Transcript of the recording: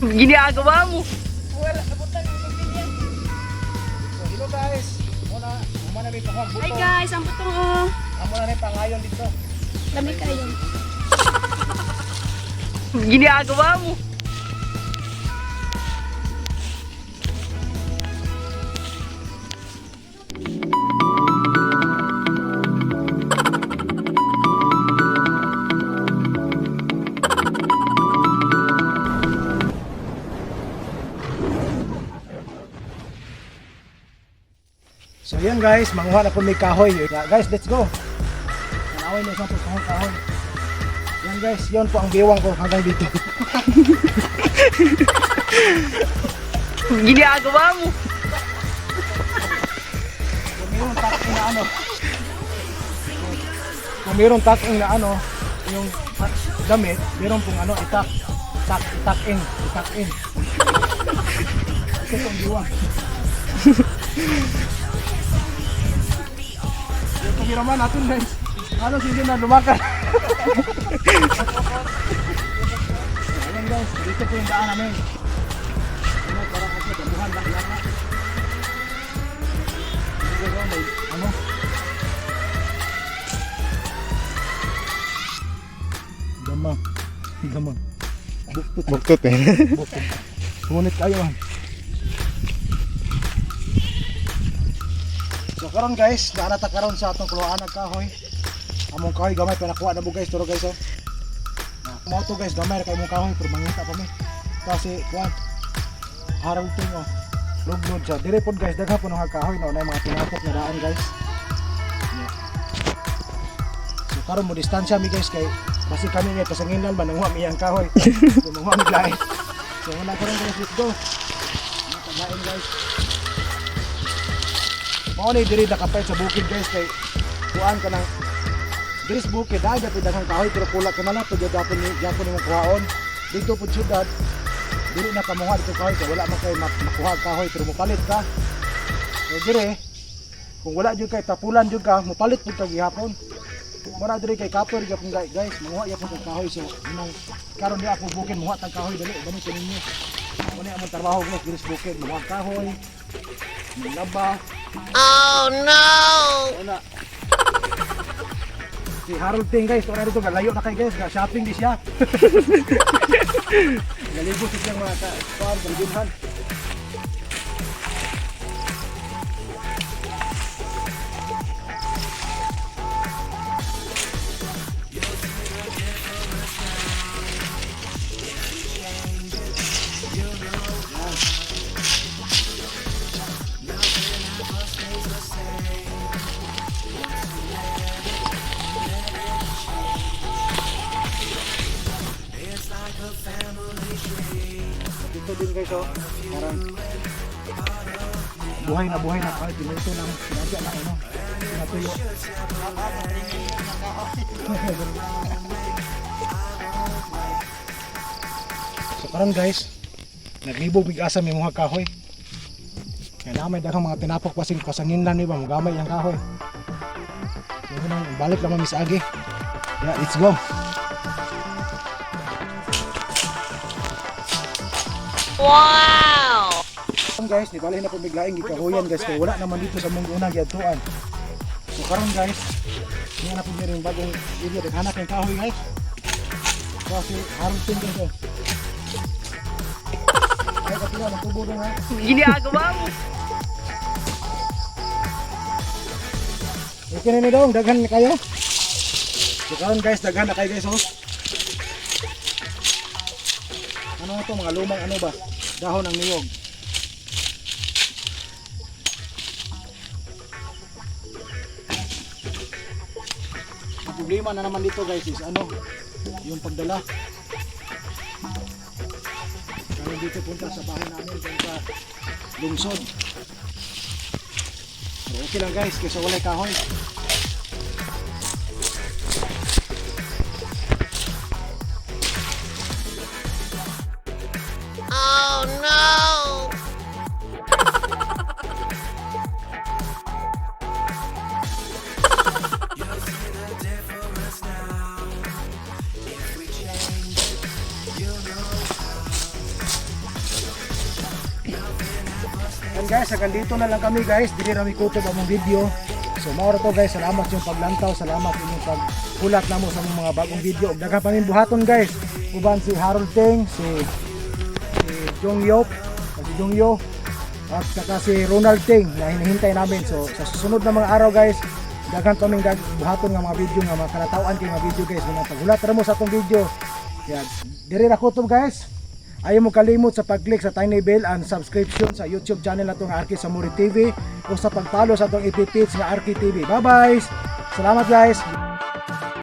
Ginagawa mo. Wala, nabutang yung pamilya. So hello guys. Muna, muna may panghuwag Hi buto. guys, ang butong oh. Amo na rin pangayon dito. Lami kayo. Ginagawa mo. So yun guys, manguha na po may kahoy. Yeah, guys, let's go. Tanawin na isang pagkahon kahoy. Yan guys, yun po ang biwang ko hanggang dito. Ginagawa mo. Kung mayroong taking na ano, kung mayroong taking na ano, yung damit, meron pong ano, itak, itak, itak in, itak in. Ito pong biwang. Yung kameraman natin guys, halos hindi na lumakad. Ayan guys, dito po yung daan namin. Ano, parang kasi damuhan lang yata. Siguro may ano. Dama. Dama. Buktot. Buktot eh. Buktot. Ngunit kayo man. So karon guys, naa na ta karon sa atong kuloan ng kahoy. Among kahoy gamay pero nakuha na mo guys, turo guys oh. Na, mao to guys, gamay ra kay mong kahoy pero mangita pa mi. Kasi kuan Harold King oh. Luglod siya. Dire pod guys, daghan po ng kahoy no, na mga tinapok na daan guys. Yeah. So karon mo distansya mi guys kay basi kami nga pasanginan ba nanguha mi ang kahoy. So manguha mi lain. So wala karon guys, let's go. Mga pagkain guys. Mao ni diri nakapait sa bukid guys kay kuan ka ng diri sa bukid dahil dapat daghang kahoy pero kula ka na lang pag gapon ni gapon nimo kuhaon. Dito pud syudad dili na ka manguha dito kahoy kay wala man kay makuha ang kahoy pero mopalit ka. So dire kung wala jud kay tapulan jud ka mopalit pud ka gihapon. Mura diri kay kapoy gyapon guys, guys manguha gyapon kag kahoy so inong karon di ako bukid manguha tag kahoy dali dali ko ninyo. Mo ni among trabaho guys diri sa bukid manguha og kahoy. Laba. Oh no! Wala. Si Harold Ting guys, wala dito galayo na kay guys, ga shopping di siya. Galibot siya mga ka kuan kalibinhan. Dito din guys oh, parang buhay na kahit pinuto ng sinadya na ano, pinatuyo. So karon guys, naglibog mig asa may mga kahoy. Kaya na may daghang mga tinapok pasing pasangin lang ni ba mugamay ang kahoy. So yun ang balik lang mi sa agi. Yeah, let's go. Wow! Karon guys, di bali na po biglaing gikahuyan guys kay wala naman dito sa mong unang giadtuan. So karon guys, niya na po meron bagong area daghanak ng kahoy guys. Kasi haron tin guys. Oh. Ay kapila ng tubo dong ha. Ginagawa mo. Okay na ni dong, daghan na kayo. So karon guys, daghan na kayo guys oh. Ano to mga lumang ano ba? Dahon ng niyog. Ang problema na naman dito guys is ano, yung pagdala. Kami dito punta sa bahay namin dyan sa lungsod. Pero okay lang guys, kaysa walay kahoy. Oh no! Guys, hanggang dito na lang kami, guys. Dili ra mi kutob among video. So mao ra to, guys. Salamat sa inyong paglantaw, salamat sa inyong paghulat namo sa among mga bagong video. Ug daghan pa min buhaton, guys. Uban si Harold Ting, si Jong Yop, si Jong Yo, at saka si Ronald Ting na hinihintay namin. So sa susunod na mga araw, guys, daghan pa ming buhaton nga mga video nga mga kalatawan kay mga video, guys. Mga paghulat ra mo sa atong video. Kaya diri ra kutob, guys. Ayaw mo kalimot sa pag-click sa tiny bell and subscription sa YouTube channel nato nga Arki Samuri TV o sa pag-follow sa atong FB page nga Arki TV. Bye-bye! Salamat, guys!